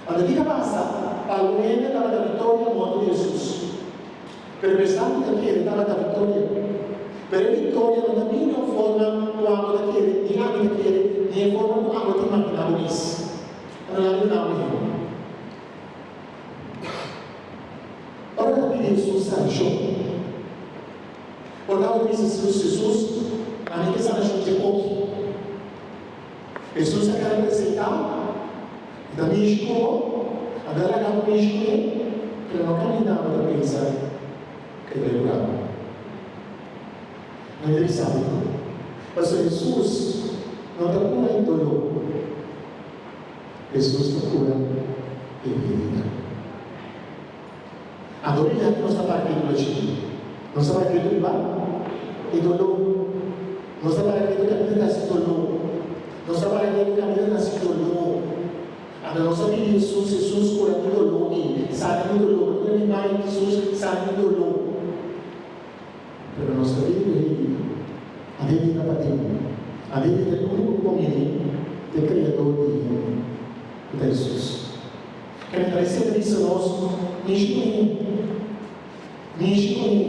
Anto kiko a pasa? Pa algun hende tabata viktoria morto di Hesus. Pero esnan ku ta kere tabata viktoria. Pero e viktoria no ta bini den un forma ku abo ta kere, ni ami ta kere, ni e forma ku abo ta imaginá bo mes. Anto laga duna un ehempel. Ora ta pidi Hesus sanashon, por tabata bisa Hesus, Hesus, ami ke sanashon dje oki. Hesus a keda presentá, E ta mishi ku bo, a ta laga bo mishi ku e, pero no kaminda bo ta pensa ku e ta yudá bo. No ta bisa bo ku. Pasobra Hesus no ta kura e doló, Hesus ta kura e herida. Anto di aki nos ta para ketu la chini. Nos ta para ketu riba e doló. Nos ta para ketu kaminda ta hasi doló. Nos ta para ketu kaminda ta hasi doló. Anto nos ta pidi Hesus, Hesus kura mi doló mi, sana mi doló. Kura mi mai, Hesus, sana mi doló. Pero nos ta pidi ku e herida. Anto e herida paden. Anto e herida e úniko ku por miri ta e Kreador di hende, ku ta Hesus. Kende ta recibe bisa nos, Mishi ku mi, mishi ku mi,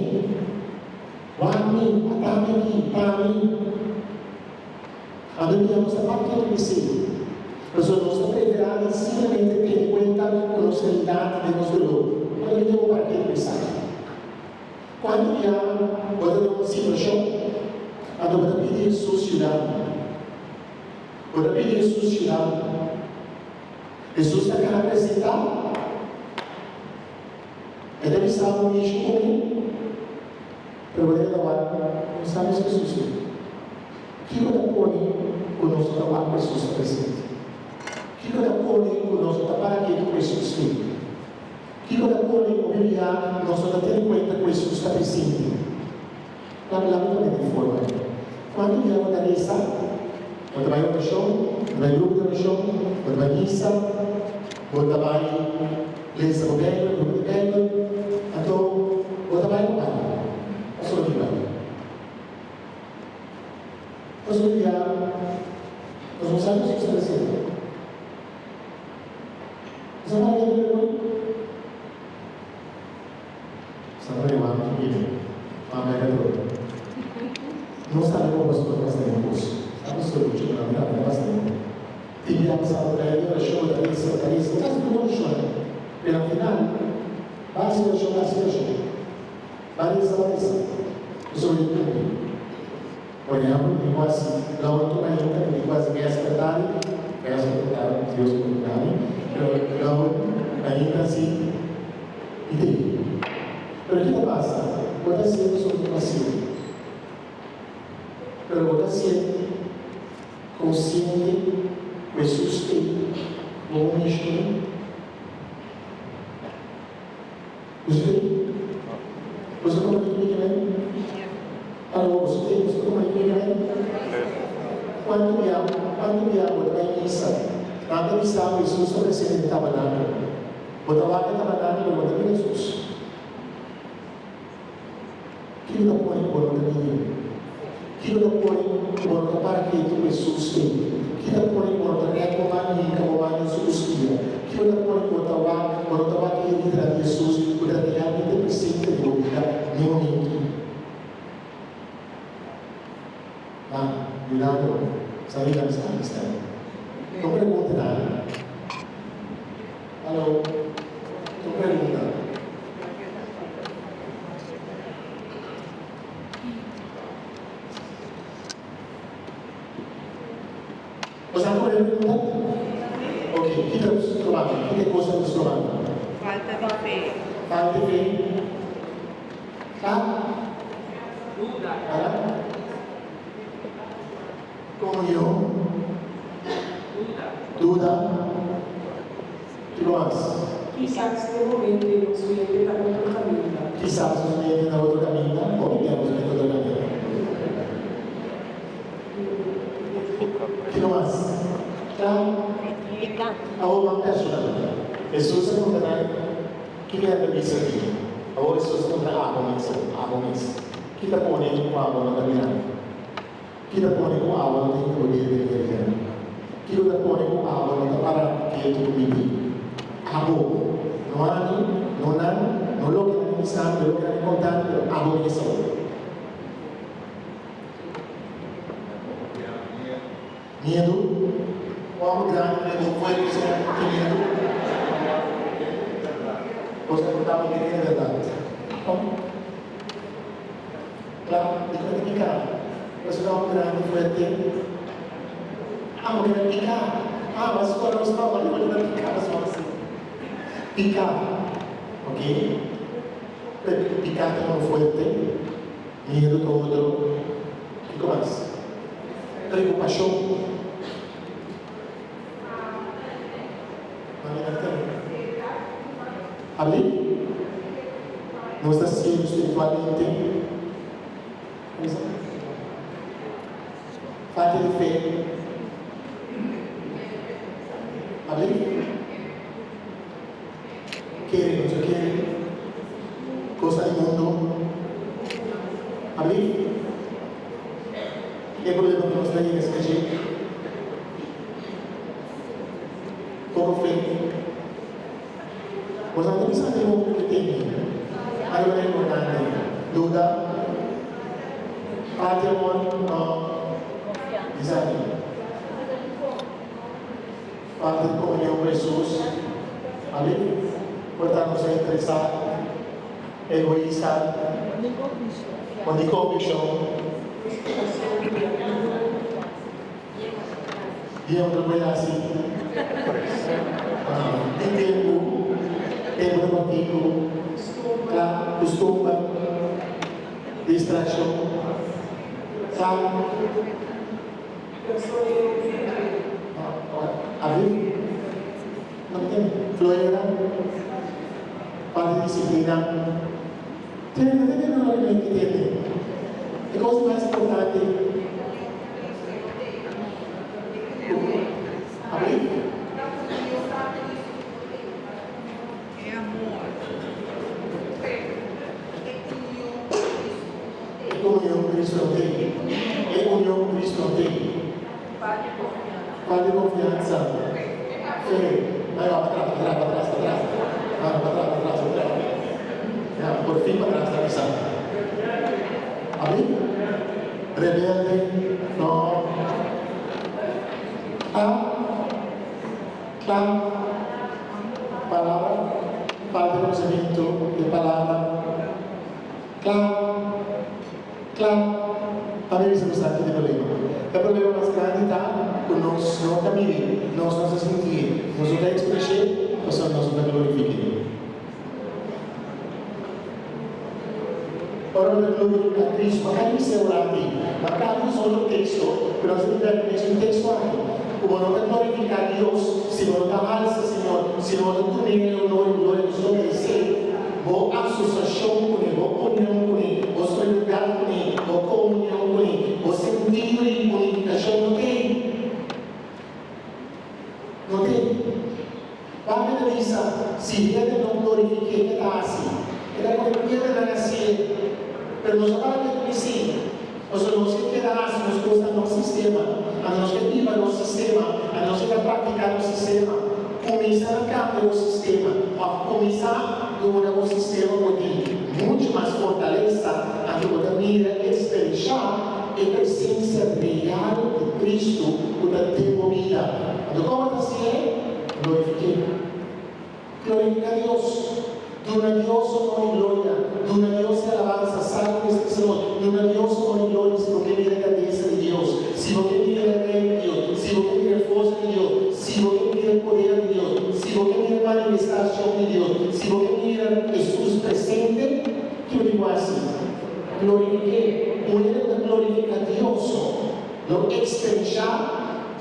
wak mi, ata mi aki, pa mi. Anto dia nos ta papia di esei, pasobra nos ta preferá di simplemente tene kuenta ku nos realidat den nos doló. Cuantu dia bo papia di esaki? Cuantu dia bo ta den un situashon anto bo ta pidi Hesus yuda bo? Bo ta pidi Hesus yuda bo? Hesus ta keda presentá. E ta bisa bo mishi ku mi, pero bo ta keda wak, no sa mes Hesus ei. Kiko ta pone ku nos no ta wak ku Hesus ta presente? Kiko ta pone ku nos no ta para ketu ku Hesus ei? Kiko ta pone ku hopi bia nos no ta tene kuenta ku Hesus ta presente? Laga laga pone den forma. Kuantu bia bo ta resa? Bo ta bai orashon? Bo ta bai grupo di orashon? Bo ta bai misa? Bo ta bai lesa bo Beibel, grupo di Beibel? Anto bo ta bai ku bai? Pasobra di bai? Pasobra bia nos no sa kiko ta hasiendo. Nos a bai den reunion? Sa pone wak ki bini. Mama e katro. No sabi kon pastor ta pasa den kos. Sa pastor lucha ku nan tambe ta pasa den. Tin bia pasá bo trae di orashon, bo ta resa, bo ta resa, bo ta hasi tur orashon. Pero al final, ba hasi orashon, ba hasi orashon. Ba resa, ba resa. Pasobra e kumpli. Por ehèmpel, mi kuasi la otro mainta, mi kuasi vèspera tardi, vèspera ta tardi, Dios perdona mi, pero la otro mainta si. I te. Pero ki ta pasa? Bo ta hasié pasobra bo ta hasié. Pero bo ta hasié konsiente ku Hesus ei bo un mishon? Boso ta ei? Boso ta komprendé kiko mi ke men? Alo, boso ta ei? Boso ta komprendé kiko mi ke men? Kuantu bia, kuantu bia bo ta bai misa, nan ta bisa bo Hesus ta presente den tabernakel. Bo ta wak e tabanani pero bo ta mira Hesus. Kiko ta pone ku bo no ta mira? Kiko ta pone ku bo no ta para ketu ku Hesus ei? Kiko ta pone ku bo no ta rèk bo man i hinka bo man den su kustia? Kiko ta pone ku bo ta wak, bo no ta wak e heridanan di Hesus ku ta realmente presente den bo bida n'e momentu? Nan, yuda bo sa yuda mi sa amistad. No pregunta nada. Alo, no pregunta. Bo sa por e pregunta? Ok, kita strobando? Kita e cosa ta strobando? Falta di fe. Falta di fe. Sa? Duda. Para? Komunion. Duda. Duda. Kiko mas? Kisas den momento ei nos mente ta otro kaminda. Kisas nos mente ta otro kaminda. Hopi bia nos mente otro kaminda. Kiko mas? Kla? Awor ban personal. Hesus a puntra nan, Kiko nan ta bisa di mi? Awor Hesus a puntra abo mes, abo mes, Ki ta pone ku abo no ta mira mi? Ki ta pone ku abo no ta hinka bo dede den mi herida? Kiko ta pone ku abo no ta para ketu ku mi tin? Abo, no ami, no nan, no loke nan a bisa mi, no loke nan a konta mi, pero abo mes awor. Miedu? Un hòmber grandi ku ego fuerte asina tin miedu? Bo sa konta mi ke tin e bèrdat. Kon? Kla, di kon ta piká? Pasobra un hòmber grandi fuerte. Ah, bo keda piká. Ah, bo a skora un stòp, bo keda piká pasobra bo a piká. Ok. Piká ta un fuerte. Miedu ta otro. Kiko mas? Preokupashon. Abri? Nos ta siegu spiritualmente? Falta di fe. Abri? Kere, nos a kere kosnan di mundu. Abri? E problema ku nos ta yega si dje? Poko fe. Bo sa ta bisa den hopi ku tene algo na importante. Duda, parti amor, no bisa mi. Parti di komunion ku Hesus. Amen. Por ta nos a interesá, egoista, o ni konvikshon. Di otro por hasi tin tempu, tempu ta kontiku, kla, kustumber, distrakshon, sa. Abi, no tin floera, falta di disiplina. Tende, tende no lo ke tende. E kos mas importante. Abrí. E comunion cu Cristo no tin. E union cu Cristo no tin. Falta di confiansa. Fe. Ai va, patras, patras, patras, patras. Mano, patras, patras, patras. Ya, por fin patras ta bisa. Abrí. Rebelde, no. A, kla, palabra, falta di konosementu di palabra, kla, kla. Pa mi bisa nos aki di problema. E problema mas grandi ta ku nos no ta miri, nos no ta sintié, nos no ta ekspres'é, pasobra nos no ta glorifik'é. Ora bo ta glorifica Cristo, ma ka bisa e ora aki, ma ka usa otro texto, pero nos ta bira e mesun texto aki, cu bo no ta glorifica Dios si bo no ta halsa Señor, si bo no ta dun'E e honor y gloria cu su merece, bo asociacion cun'E, bo union cun'E, bo solidaridad cun'E, bo comunion cun'E, bo sentido di unificacion no t'ei. No t'ei. Pablo ta bisa, Si hende no glorifik'é, ke ta hasi? E ta pone piedranan hasié. Pero nos no para ke esei, pasobra nos ke keda hasi nos kos na nos sistema, anto nos ke biba nos sistema, anto nos ke ta praktiká nos sistema. Kuminsá na kambia bo sistema òf kuminsá duna bo sistema bo tin muchu mas fortalesa, anto bo ta mira eksperenshá e presensia real di Kristu ku ta den bo bida. Anto komo ta hasié? Glorifiké. Glorifiká Dios. Duna Dios honor i gloria. Duna Dios e alabansa. Salmo mester bisa nos, Duna Dios honor i gloria si bo ke mira e grandesa di Dios, si bo ke mira e reino di Dios, si bo ke mira e forsa di Dios, si bo ke mira e poder di Dios, si bo ke mira e manifestashon di Dios, si bo ke mira Hesus presente. Kiko tin ku hasi? Glorifiké. Un hende ku ta glorifiká Dios lo eksperenshá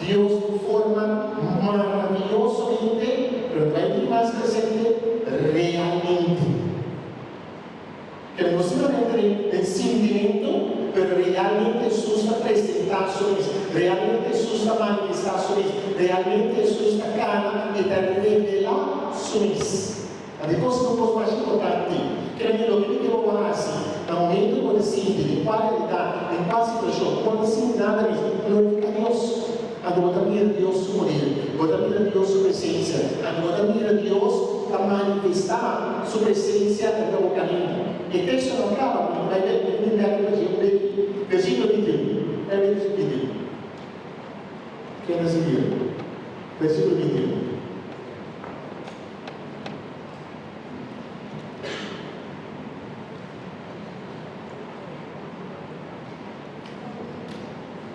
Dios di un forma maraviyosamente, pero no bai tin mas presente realmente. Pero no simplemente den sintimentu, pero realmente Hesus ta presentá su mes, realmente Hesus ta manifestá su mes, realmente Hesus ta kana i ta revelá su mes. Ta di kos un kos mas importante, kende di loke mi ke bo por hasi na momento ku bo ta sinti, den kua realidat, den kua situashon, bo no ta sinti nada mes, glorifiká Dios. Anto bo ta mira Dios su poder, bo ta mira Dios su presencia, anto bo ta mira Dios ta manifestá su presencia riba bo caminda. E texto no caba, mi bai bai mi bai riba dje un beki. Versículo 21. Bai versículo 21. Ken ta siguié? Versículo 21.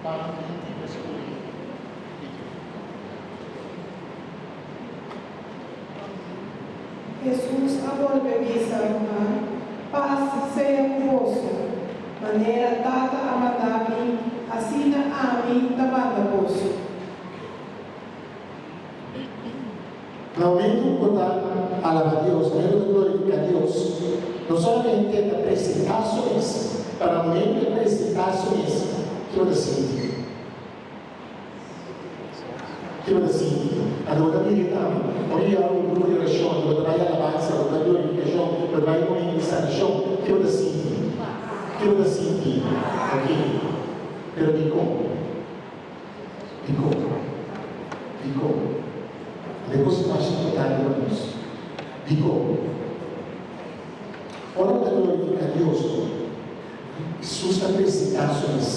Juan 20, versículo 21. Hesus a bolbe bisa, Ruman, pas sea ku boso. Manera Tata a manda mi, asina ami ta manda boso. Na momento ku bo ta alaba Dios, na momento ku bo ta glorifiká Dios, no solamente e ta presentá su mes, pero na momento ku e presentá su mes, ki bo ta sinti? Ki bo ta sinti? Anto bo ta mira tambe, ora yega un grupo di orashon, bo ta bai alabansa, bo ta bai glorifikashon, bo ta bai momento di sanashon, ki bo ta sinti? Ki bo ta sinti? Ok, pero dikon? Dikon? Dikon? E kos mas importante pa nos. Dikon? Ora bo ta glorifiká Dios, Hesus ta presentá su mes.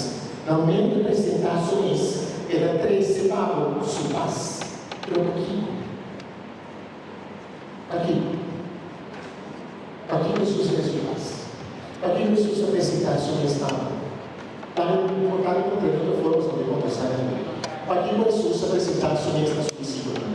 Na momento ku e presentá su mes, e ta trese pa bo su pas. Pero pakiko? Pakiko? Pakiko Hesus trese su pas? Pakiko Hesus ta presentá su mes na bo? Tambe por ta di puntra di otro forma nos ta por contestá tambe. Pakiko Hesus a presentá su mes na su disipelnan?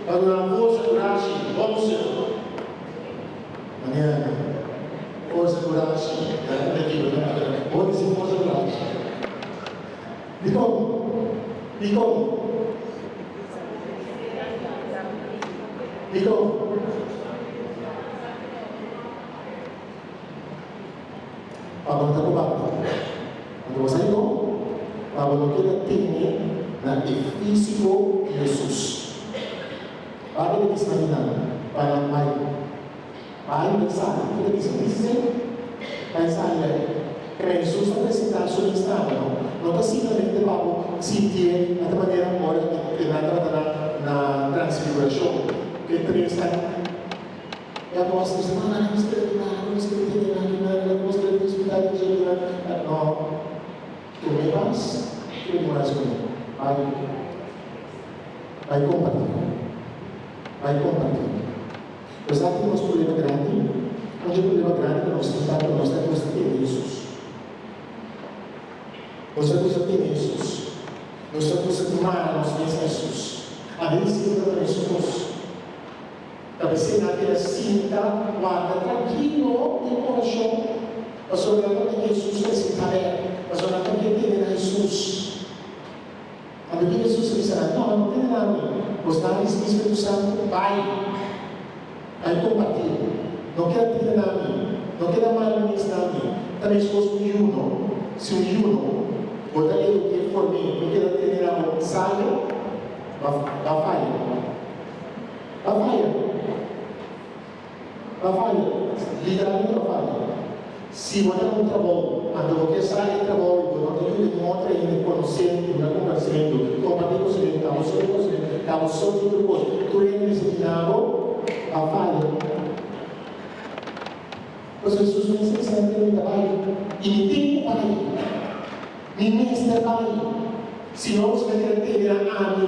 Pa duna forsa, kurashi, onse. Manera forsa kurashi ya ta kibra na manera bo di si forsa kurashi. Dikon? Dikon? Dikon? Pa bo no ta kobando. Anto bo sa dikon? Pa bo no keda tene na e físiko di Hesus. Babia ta bisa na nan, pa nan bai. Bai bai sali. Ki ta bisa? Bisa esei? Bai sali bai. Pero Hesus ta presentá su mes tambe, no? No ta simplemente pa bo sintié na ta manera ora e nan tabata na na Transfigurashon, ku e tresnan e apòstelnan bisa, No, nan a mester di nada, nan a mester tene nan di nada, nan a mester disfrutá di dje di nan. No. Tuma e pas, kiko bo hasi kuné? Bai. Bai kompartí. Bai kompartí. Bo sa ki nos problema grandi? Un dje problema grandi ku nos tin ta ku nos ta gusta tene Hesus. Nos ta gusta tene Hesus. Nos ta gusta mara nos mes na Hesus. A mi disipel ta mes kos. Ta p'esei nan keda sinta warda trankilo den orashon, pasobra nan ta ke Hesus presentá bèk, pasobra nan ta ke tene na Hesus. Anto ke Hesus a bisa nan? No, nan no tene na mi. Bos nan risibí Spiritu Santu? Bai! Bai kompartí. No keda tene na mi. No keda mara mi mes na mi. Ta meskos un yuno. Si un yuno, bo ta eduk'é, form'é, no keda tene na bo sayo, ba faya. Ba faya. Ba faya. Literalmente ba faya. Si bo ta na un trabou, anto bo ke sa e trabou i bo no ta yuda un otro hende konosé, duna komparsimentu, kompartí konosementu, ta bo so tin konosementu, ta bo so tin tur kos, tur hende mester duna bo, ba faya. Pasobra Hesus mes a bisa nan ku mi ta bai, i mi tin ku bai. Mi mester bai. Si no, boso mester a tende na ami.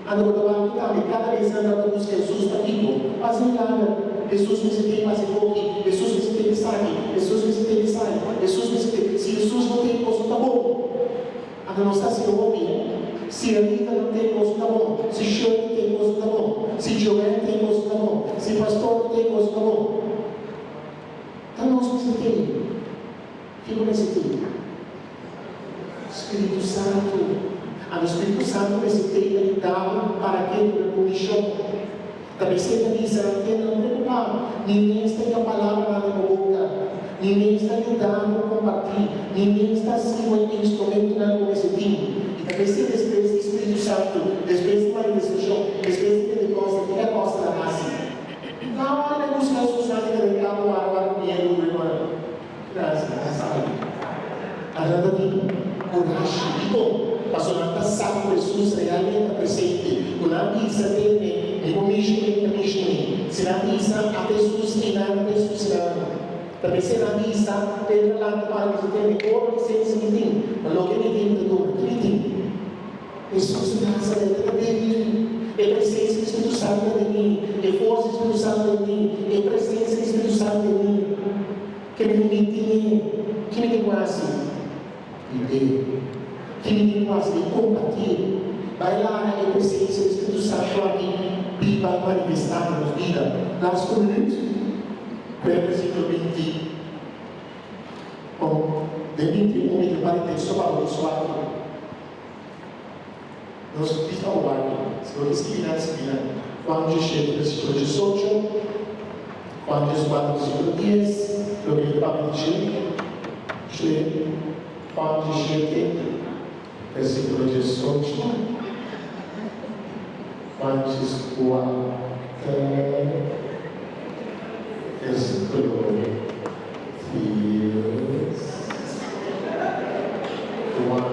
Anto bo ta wak ku tambe kada bes nan tabata buska Hesus pa kiko? Pa hasi milager. Hesus mester tin pa hasi koki. Hesus mester tin esaki. Hesus mester tin esai. Hesus mester tin. Si Hesus no tin, boso ta bon. Anto nos ta hasi hopi. Si Anita no tin, boso ta bon. Si Shirley tin, boso ta bon. Si Joanne tin, boso ta bon. Si pastor no tin, boso ta bon. Ta nos mester tin. Kiko mester tin? Spiritu Santu. Anto Spiritu Santu mester tin pa yuda bo para ke ku bo mishon. Ta mester ta bisa, Kende no preokupá, mi mes ta e palabranan den bo boka. Mi mes ta yuda bo kompartí. Mi mes ta hasi bo e instrumentonan ku mester tin. I ta mester despues di Spiritu Santu, despues di manifestashon, despues di Pentekòste, kiko apòstelnan a hasi? Nan a wòrdu buska Hesus nan keda den kampo wara wara ku miedu ku nan a hasi? Nan a sali. Nan ta tin kurashi. Dikon? Pasobra nan ta sa ku Hesus realmente ta presente. Ku nan bisa tene, Mi por mishi ku mi, ta mishi ku mi. Si nan bisa, Ata Hesus einan, ata Hesus einan. Ta mester nan bisa, Pedro lanta para bisa tene, Ora presensia mi tin, ma loke mi tin ta duna. Ki mi tin? Hesus di Nazaret ta den mi. E presensia di Spiritu Santu ta den mi. E forsa di Spiritu Santu ta den mi. E presensia di Spiritu Santu den mi. Ke mi mi tin e, ki mi tin ku hasi? Bib'é. Ki mi tin ku hasi? Mi kompartié. Bai laga e presensia di Spiritu Santu aki biba i manifestá den nos bida. Laatste minuut, Kue versíkulo 20 kon den 21 mi ta pari teksto pa bo suaki. Nos bisa bo wak, si bo ke skibi nan, skibi nan. Juan 17 versíkulo 18, Juan 14 versíkulo 10, loke mi ta papia di dje, dje, Juan 17 versíkulo 18, Juan 14 versíkulo 10, Juan.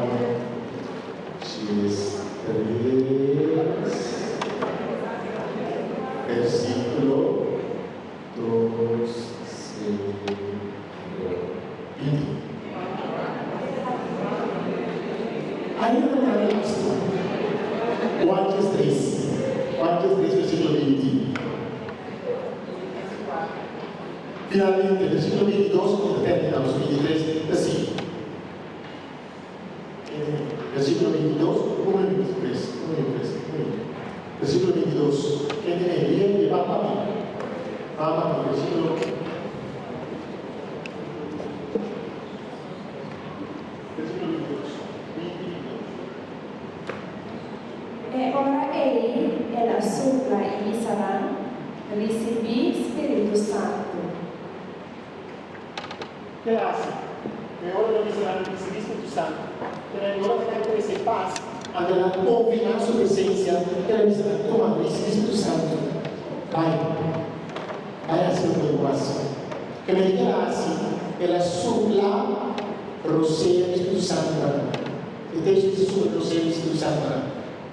13, versíkulo 2, 7, 20. Ainda ta trata lastu. Juan 13, Juan 13, versíkulo 20. Finalmente, versíkulo 22, ku ta terminá, 23, ta sigui. Versíkulo 22, un minuut, please, un minuut, please, un minuut. Versíkulo 22, ken tin e lia di ban pa mi? Ban pa mi, versíkulo. Versíkulo 22, 22. E ora ei el a supla i bisa nan, Risibí Spiritu Santu. Ke hasi? Mehor lo bisa nan risibí Spiritu Santu. Pero e ora ku nan trese pas, anto nan konfirmá su presensia, e lo bisa nan, Tuma, risibí Spiritu Santu. Bai, bai hasi loke bo hasi. Ke mester ke el a hasi? El a supla rosea di Spiritu Santu na nan. E teksto bisa supla rosea di Spiritu Santu na nan.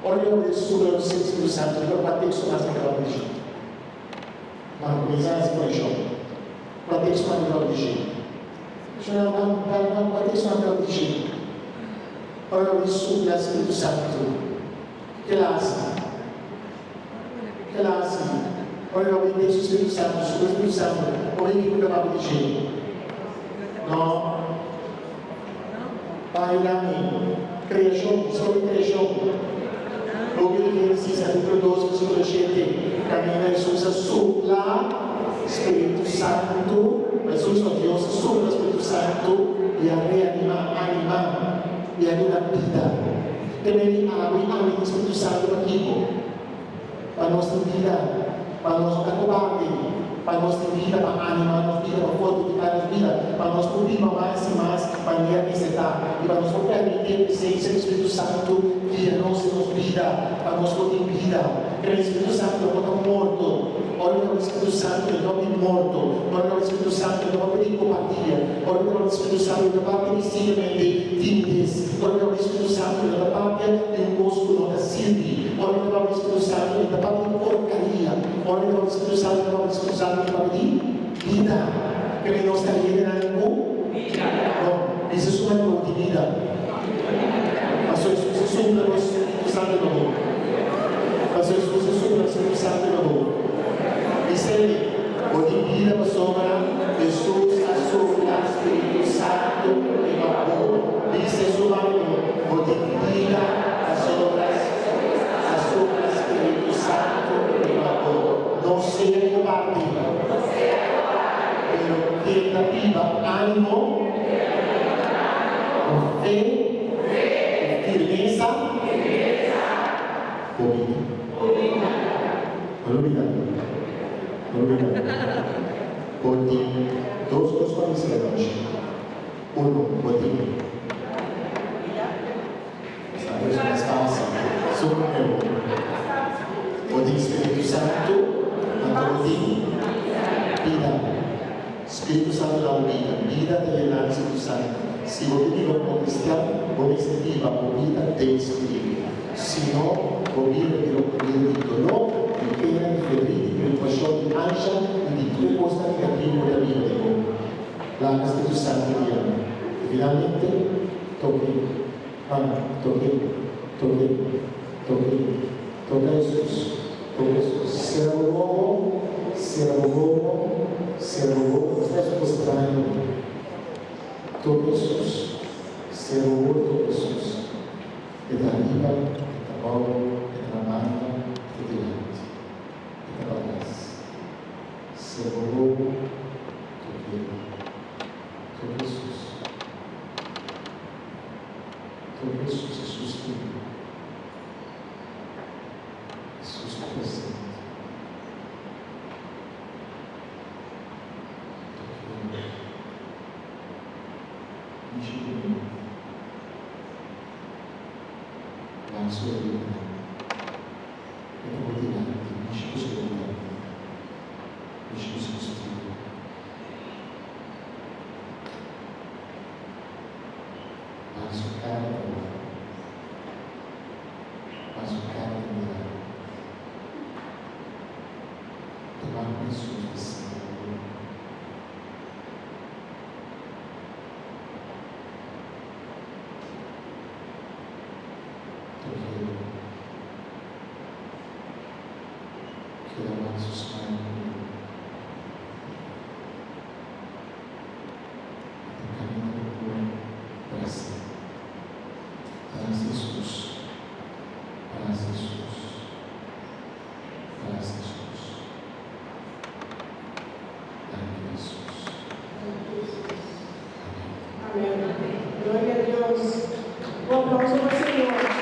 Ora mi obi supla rosea di Spiritu Santu, riba kua teksto mas mi ta papia di dje? Nan a kuminsá hasi konekshon. Kua teksto nan ta dje? Shona nan bai nan kua teksto nan ta dje? Ora nan di supla Spiritu Santu, ke el a hasi? Ke el a hasi? Ora nan di teksto Spiritu Santu, supla Spiritu Santu, ora e kiko ta papia di dje? No. Pa yuda mi. Kreashon, Historia di kreashon. Loke di Génesis kapítulo 2 versíkulo 7, kaminda Hesus a supla Spiritu Santu, Hesus òf Dios a supla Spiritu Santu i a reanimá, animá, i a duna bida. Te mei di abo i ami tin Spiritu Santu pa kiko? Pa nos tin bida, pa nos no ta kobarde, pa nos tin bida, pa animá nos bida, pa fortifiká nos bida, pa nos por biba mas i mas manera mester ta, i pa nos por permití e presensia di Spiritu Santu guia nos den nos bida, pa nos por tin bida. Pero e Spiritu Santu no por ta morto. Ora mi ta papia di Spiritu Santu, mi no ta papia di morto. Ora mi ta papia di Spiritu Santu, mi no ta papia di kobardia. Ora mi ta papia di Spiritu Santu, mi ta papia di simplemente timides. Ora mi ta papia di Spiritu Santu, mi no ta papia di un kos ku no ta sirbi. Ora mi ta papia di Spiritu Santu, mi ta papia di porkaria. Ora mi ta papia di Spiritu Santu, mi ta papia di Spiritu Santu, mi ta papia di bida. P'e nos ta hendenan ku bida. No, bisa su man ku di bida. Pasobra Hesus a supla nos Spiritu Santu na bo. Pasobra Hesus a supla Spiritu Santu na bo. Bis'e, Bo tin bida pasobra Hesus a supla Spiritu Santu riba bo. Bisa su man ku bo tin bida pasobra Hesus a supla Spiritu Santu riba bo. No sea kobarde, pero keda biba ánimo, ku fe, ku firmesa, bo bida. No lo bida. No lo bida. Bo tin dos kos pa bisa e nochi. Uno, bo tin. Sa kos mas fásil. Su promé bo. Bo tin Spiritu Santu, anto bo tin bida. Spiritu Santu da bo bida. Bida ta yena di Spiritu Santu. Si bo ta biba komo kristian, bo mester biba bo bida den Spiritu. Si no, bo bida ta bira un bida di doló, di pena, di ferdrit, di preokupashon, di ansha i di tur e kosnan negativo ku ta biba den bo. Laga Spiritu Santu guia bo. I finalmente, toke, mami, toke, toke, toke, toka Hesus, toka Hesus. Sera bo wowo, sera bo wowo, sera bo wowo, nos ta hasi un kos straño. Toka Hesus, sera bo wowo, toka Hesus. E ta riba, e ta bou, e ta na banda, e ta dilanti, e ta patras. Ser bo wowo toke toke Hesus. Toke Hesus, Hesus tin. Hesus ta presente. Toke. Mishi ku mi. Nan su heridanan. E ta bo dilanti, mishi ku su heridanan, mishi ku su kustia. Nan su kara ta wak, nan su kara ta mira. Ta wak ku Hesus ta sinti awor. Ta kere keda wak su smile ku bo. E ta kamina ku bo brasa. Brasa Hesus. Brasa Hesus. Brasa Hesus. Danki Hesus. Amén. Gloria a Dios. Un aplauso pa Señor.